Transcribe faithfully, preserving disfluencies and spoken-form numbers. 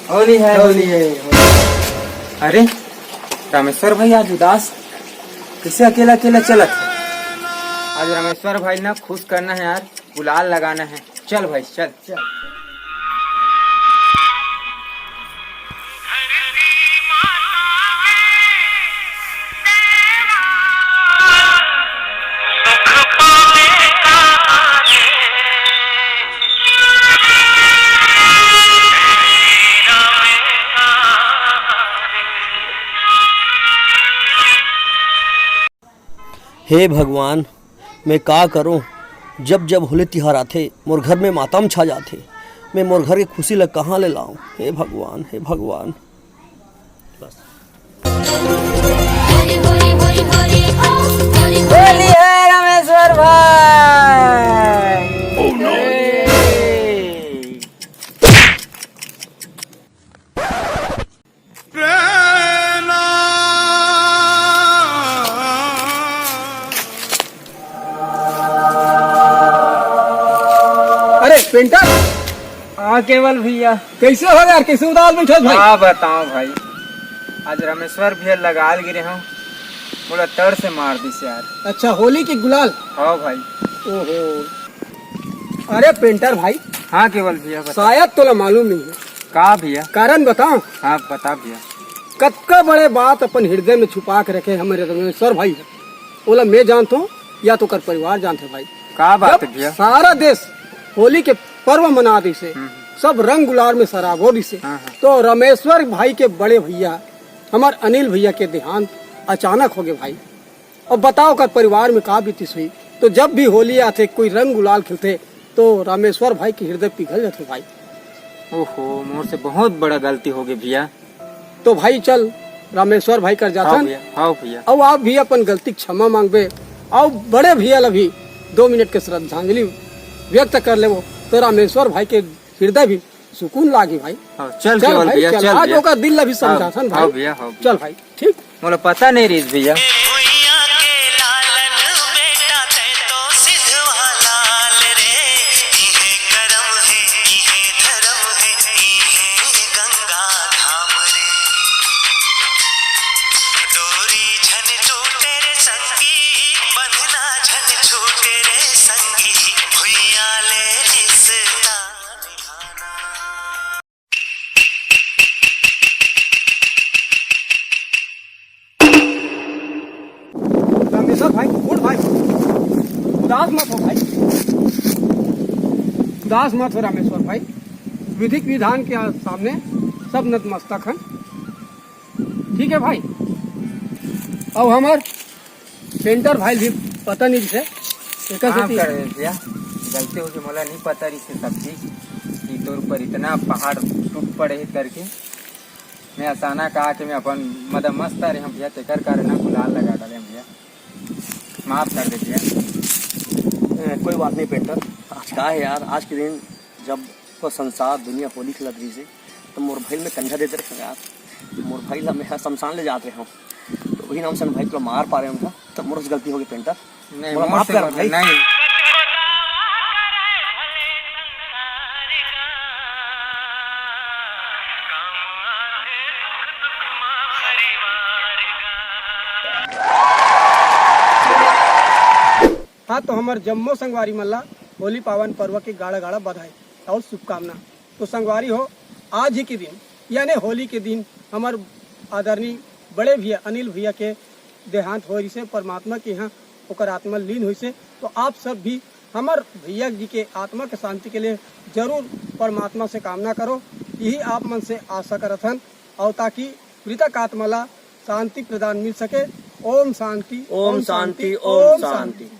होली है, होली है, होली। अरे, रामेश्वर भाई आज उदास, कैसे अकेला अकेला चलत है? आज रामेश्वर भाई ना खुश करना है यार, गुलाल लगाना है। चल भाई, चल। चल। हे भगवान, मैं का करूं, जब जब होली तिहार आथे, मोर घर में मातम छा जाथे। मैं मोर घर के खुशी ला कहां ले लाऊं? हे भगवान, हे भगवान। बस। होली है रामेश्वर भाई। अरे पेंटर, हाँ केवल भैया। कैसे हो यार, कैसे उदास बैठे हो भाई? हाँ बताओ भाई, आज रामेश्वर भैया लगाल गिरे हो, मोला तड़ से मार दिस यार। अच्छा, होली के गुलाल? हाँ भाई। ओहो, अरे पेंटर भाई। हाँ केवल भैया, बता। शायद तोला मालूम नहीं है। का भैया? कारण बताओ। हाँ बता भैया। कतका बड़े बात अपन हृदय में छुपा के रखे हमर रामेश्वर भाई ह। ओला मैं जानत हूँ या तो ओकर परिवार जानथे भाई। का बात जब है भैया? सारा देश होली के पर्व मना दिसे, हम्म। सब रंग गुलाल में सराबो दिसे, हाँ, हाँ। तो रामेश्वर भाई के बड़े भैया हमर अनिल भैया के देहांत अचानक हो गए भाई। अब बताओ ओकर परिवार में का बीतिस होही। तो जब भी होली आथे, कोई रंग गुलाल खेलथे, तो रामेश्वर भाई के हृदय पिघल जाथे भाई। ओहो, मोर से बहुत बड़ा गलती हो गई भैया। तो भाई चल, रामेश्वर भाई कर हाँ जाथन। भैया, हाँ भैया। अउ आप भी अपन गलती के क्षमा मांगबे, अउ बड़े भैया ला भी दो मिनट के श्रद्धांजलि व्यक्त कर लेबो, तो रामेश्वर भाई के हृदय भी सुकून लागी भाई। हाँ, चल चल केवल भाई, भैया, चल। चल आज भैया। ओकर दिल ला भी हाँ, समझाथन हाँ भाई। भैया, हाँ भैया। चल भाई, ठीक। मोला पता नहीं रहीस भैया। भुइयां के लालन बेटा तैं तो सिधवा लाल रे। इहे करम हे, इहे धरम हे, इहे गंगा धाम रे। डोरी झन टूटे रे संगी, बंधना झन छूटे रे संगी। भुइयां ले रिश्ता निभाना। रामेश्वर भाई, उठ भाई, उदास मत हो भाई, उदास मत हो रामेश्वर भाई। विधिक विधान के सामने सब नतमस्तक हन, ठीक है भाई। अब हमर पेंटर भाई भी पता नहीं से एकर माफ सेती कर दे भैया, गलती हो गई, मोला नहीं पता रही से सब चीज कि तोर ऊपर इतना पहाड़ टूट पड़े है करके। मैं अचानक आके मैं अपन मद मस्त रहे हूँ भैया, तेकर कारण ना गुलाल लगा डाले हूँ भैया, माफ कर दे भैया। ए, कोई बात नहीं पेंटर, आज का है यार, आज के दिन जब पूरा संसार दुनिया होली खेलत रहिसे, तो मोर भाई में कंधा देते रहे यार, मोर भाई ला मैं शमशान ले जात रहे हूँ, तो वही नाम से भाई तोला मार पा रहे हूँ, तो मोर से गलती हो गई पेंटर, नहीं, मोला मोर माफ से कर गलती भाई। नहीं। हाँ, तो हमर जम्मो संगवारी मन ला होली पावन पर्व के गाड़ा गाड़ा बधाई और शुभकामना। तो संगवारी हो, आज ही के दिन यानी होली के दिन हमर आदरणीय बड़े भैया अनिल भैया के देहांत होय रिसे, परमात्मा के यहाँ ओकर आत्मा लीन होइसे। तो आप सब भी हमर भैया जी के आत्मा के शांति के लिए जरूर परमात्मा से कामना करो, यही आप मन से आशा करत हन, और ताकि मृतक आत्मा ला शांति प्रदान मिल सके। ओम शांति, ओम शांति, ओम शांति।